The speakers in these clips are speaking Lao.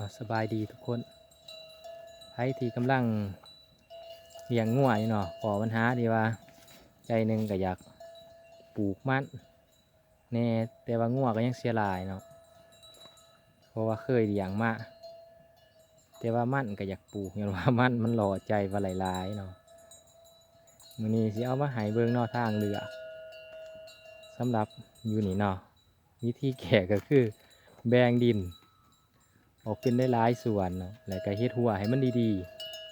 ອາ ສະບາຍດີທຸກຄົນ ໃຜທີ່ກຳລັງລ້ຽງງົວຢູ່ເນາະ ພໍ້ບັນຫາທີ່ວ່າໃຈໜຶ່ງກໍຢາກປູກມັນແດ່ ແຕ່ວ່າງົວກໍຍັງເສຍຫຼາຍເນາະ ເພາະວ່າເຄີຍລ້ຽງມາ ແຕ່ວ່າມັນກໍຢາກປູກ ຍ້ອນວ່າມັນ ມັນຫຼໍ່ໃຈວ່າຫຼາຍໆເນາະ. ມື້ນີ້ຊິເອົາມາໃຫ້ເບິ່ງເນາະ ທາງເລືອກສຳລັບຢູ່ນີ້ເນາະ. ວິທີແກ້ກໍຄືແບ່ງດິນອອກເປັນຫຼາຍໆສ່ວນເນາະ ແລ້ວກໍເຮັດຮົ້ວໃຫ້ມັນດີ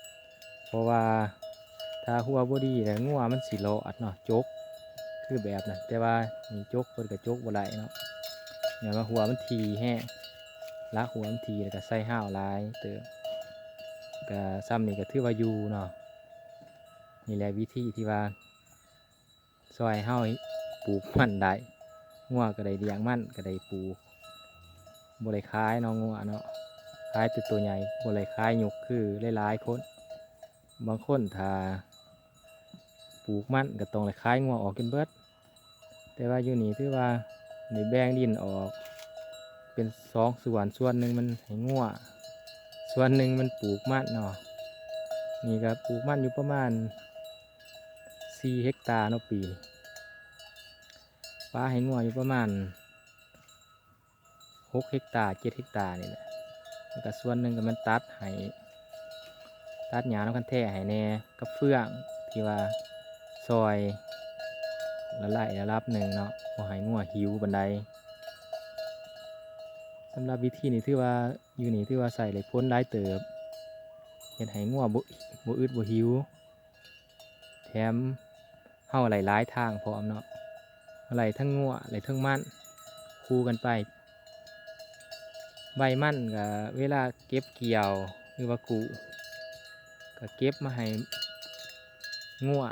ໆ ເພາະວ່າຖ້າຮົ້ວບໍ່ດີແລ້ວ ງົວມັນຊິລອດເນາະ ຈົກ ຄືແບບນັ້ນ. ແຕ່ວ່ານີ້ຈົກ ເພິ່ນກໍຈົກບໍ່ໄດ້ເນາະ ຍ້ອນວ່າຮົ້ວມັນຖີ່ແຮງ ຫຼັກຮົ້ວມັນຖີ່ ແລ້ວກໍໃສ່ຮາວຫຼາຍເຕີບ ກໍສ່ຳນີ້ກໍຖືວ່າຢູ່ເນາະ. ນີ້ແຫຼະວິທີທີ່ວ່າ ຊ່ອຍເຮົາປູກມັນໄດ້ ງົວກໍໄດ້ລ້ຽງ ມັນກໍໄດ້ປູກ ບໍ່ໄດ້ຂາຍເນາະ ງົວເນາະ ຂາຍແຕ່ໂຕໃຫຍ່ ບໍ່ໄດ້ຂາຍຍົກຄືຫຼາຍໆຄົນ. ບາງຄົນຖ້າປູກມັນກໍຕ້ອງໄດ້ຂາຍງົວອອກຈົນເບິດ ແຕ່ວ່າຢູ່ນີ້ຖືວ່າໄດ້ແບ່ງດິນອອກເປັນສອງສ່ວນ ສ່ວນໜຶ່ງມັນໃຫ້ງົວ ສ່ວນໜຶ່ງມັນປູກມັນເນາະ. ນີ້ກໍປູກມັນຢູ່ປະມານ ສີ່ເຮັກຕາເນາະ ປີນີ້ປະໃຫ້ງົວຢູ່ປະມານຫົກເຮັກຕາ ເຈັດເຮັກຕານີ້ແຫຼະ ແລ້ວກໍສ່ວນໜຶ່ງກໍແມ່ນຕັດໃຫ້ ຕັດຫຍ້ານຳຄັນແທ້ໃຫ້ແດ່ ກັບເຟືອງທີ່ວ່າຊ່ອຍລະໄລລະດັບໜຶ່ງເນາະ ບໍ່ໃຫ້ງົວຫິວປານໃດ. ສຳລັບວິທີນີ້ຖືວ່າ ຢູ່ນີ້ຖືວ່າໃຊ້ໄດ້ຜົນຫຼາຍເຕີບ ເຮັດໃຫ້ງົວບໍ່ ບໍ່ອຶດບໍ່ຫິວ ແຖມເຮົາໄດ້ຫຼາຍທາງພ້ອມເນາະ ໄດ້ທັງງົວ ໄດ້ທັງມັນ ຄູ່ກັນໄປ. ໃບມັນກໍເວລາເກັບກ່ຽວ ຫຼືວ່າກູ້ ກໍເກັບມາໃຫ້ງົວ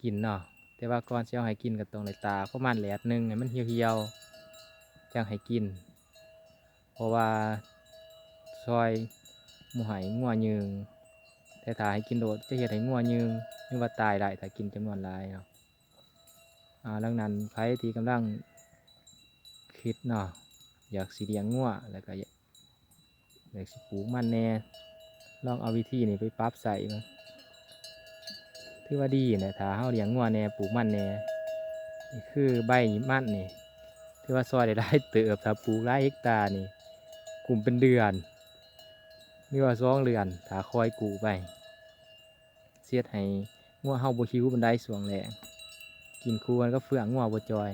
ກິນເນາະ ແຕ່ວ່າກ່ອນຊິເອົາໃຫ້ກິນກໍຕ້ອງໄດ້ຕາກປະມານແດດໜຶ່ງໃຫ້ມັນຫ່ຽວໆ ຈັ່ງໃຫ້ກິນ ເພາະວ່າຊ່ອຍບໍ່ໃຫ້ງົວຍືງ ແຕ່ຖ້າໃຫ້ກິນໂລດຈະເຮັດໃຫ້ງົວຍືງ ຫຼືວ່າຕາຍໄດ້ຖ້າກິນຈຳນວນຫຼາຍເນາະ. ອາ ດັ່ງນັ້ນໃຜທີ່ກຳລັງຄິດເນາະ ຢາກຊິລ້ຽງງົວ ແລ້ວກໍຢາກ ຢາກຊິປູກມັນແດ່ ລອງເອົາວິທີນີ້ໄປປັບໃຊ້ເບິ່ງ ຖືວ່າດີແຫຼະ ຖ້າເຮົາລ້ຽງງົວແດ່ ປູກມັນແດ່. ນີ້ຄືໃບມັນນີ້ ຖືວ່າຊ່ອຍໄດ້ຫຼາຍເຕີບ ຖ້າປູກຫຼາຍເຮັກຕານີ້ ກຸ້ມເປັນເດືອນ ຫຼືວ່າສອງເດືອນ ຖ້າຄອຍກູ້ໄປ ເຮັດໃຫ້ງົວເຮົາບໍ່ຫິວປານໃດຊ່ວງແລ້ງ ກິນຄູ່ກັນກັບເຟືອງ ງົວບໍ່ຈ່ອຍ.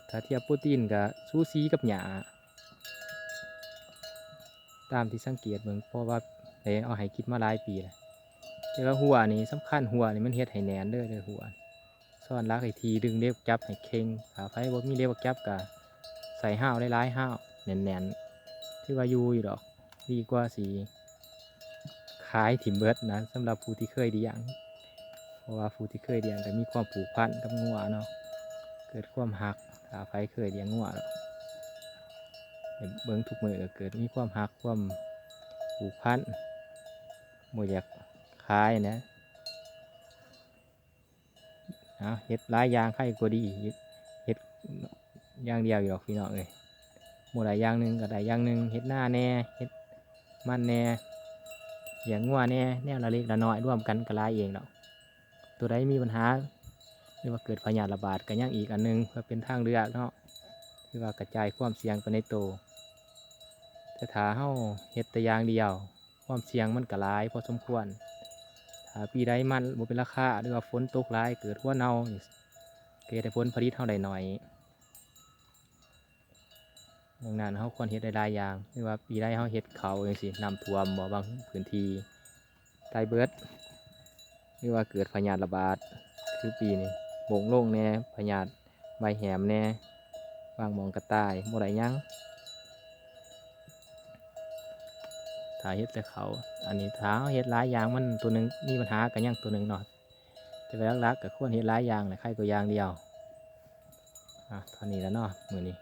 ຖ້າທຽບໂປຣຕີນກໍສູສີກັບຫຍ້າ ຕາມທີ່ສັງເກດເບິ່ງ ເພາະວ່າໄດ້ເອົາໃຫ້ກິນມາຫຼາຍປີແລ້ວ. ແຕ່ວ່າຮົ້ວນີ້ສຳຄັນ ຮົ້ວນີ້ມັນເຮັດໃຫ້ແໜ້ນເດີ ເດີ ຮົ້ວ ຊ້ອນຫຼັກໃຫ້ຖີ່ ດຶງເຫຼັກຈັບໃຫ້ເຄັ່ງ. ຖ້າໃຜບໍ່ມີເຫຼັກຈັບກໍໃສ່ຮາວຫຼາຍໆ ຮາວແໜ້ນໆ ຖືວ່າຢູ່ຢູ່ດອກ ດີກວ່າຊິຂາຍຖິ້ມເບິດນະ ສຳລັບຜູ້ທີ່ເຄີຍລ້ຽງ. ເພາະວ່າຜູ້ທີ່ເຄີຍລ້ຽງກໍມີຄວາມຜູກພັນກັບງົວເນາະ ເກີດຄວາມຮັກ. ຖ້າໃຜເຄີຍລ້ຽງງົວ ເບິ່ງທຸກມື້ກໍເກີດມີຄວາມຮັກ ຄວາມຜູກພັນ ບໍ່ຢາກຂາຍນະ. ເອົາ ເຮັດຫຼາຍຢ່າງໃຄກວ່າດີ ເຮັດຢ່າງດຽວຢູ່ດອກພີ່ນ້ອງເອີຍ ບໍ່ໄດ້ຢ່າງໜຶ່ງກໍໄດ້ຢ່າງໜຶ່ງ ເຮັດນາແດ່ ເຮັດມັນແດ່ ລ້ຽງງົວແດ່ ແນວລະເລັກລະນ້ອຍ ລວມກັນກໍຫຼາຍເອງດອກ. ໂຕໃດມີບັນຫາ ຫຼືວ່າເກີດພະຍາດລະບາດ ກໍຍັງອີກອັນໜຶ່ງ ເພື່ອເປັນທາງເລືອກເນາະ ຄືວ່າກະຈາຍຄວາມສ່ຽງໄປໃນໂຕ. ແຕ່ຖ້າເຮົາເຮັດແຕ່ຢ່າງດຽວ ຄວາມສ່ຽງມັນກໍຫຼາຍພໍສົມຄວນ. ຖ້າປີໃດມັນບໍ່ເປັນລາຄາ ຫຼືວ່າຝົນຕົກຫຼາຍເກີດຫົວເນົ່ານີ້ ກໍເຮັດໃຫ້ຜົນຜະລິດເຮົາໄດ້ໜ້ອຍ. ດັ່ງນັ້ນເຮົາຄວນເຮັດຫຼາຍໆຢ່າງ ຫຼືວ່າປີໃດເຮົາເຮັດເຂົ້າຈັ່ງຊີ້ ນ້ຳຖ້ວມບໍ່ ບາງພື້ນທີ່ຕາຍເບິດ ຫຼືວ່າເກີດພະຍາດລະບາດ ຄືປີນີ້ ບົ້ງລົງແດ່ ພະຍາດ ໃບແຫ້ມແດ່ ບາງໝ່ອງກະຕ່າຍ ບໍ່ໄດ້ຫຍັງ. ຖ້າເຮັດແຕ່ເຂົ້າ ອັນນີ້ຖ້າເຮົາເຮັດຫຼາຍຢ່າງ ມັນໂຕໜຶ່ງມີບັນຫາກໍຍັງໂຕໜຶ່ງເນາະ ແຕ່ວ່າຫຼັກໆກໍຄວນເຮັດຫຼາຍຢ່າງແຫຼະ ໃຄກວ່າຢ່າງດຽວ. ອາ ເທົ່ານີ້ລະເນາະ ມື້ນີ້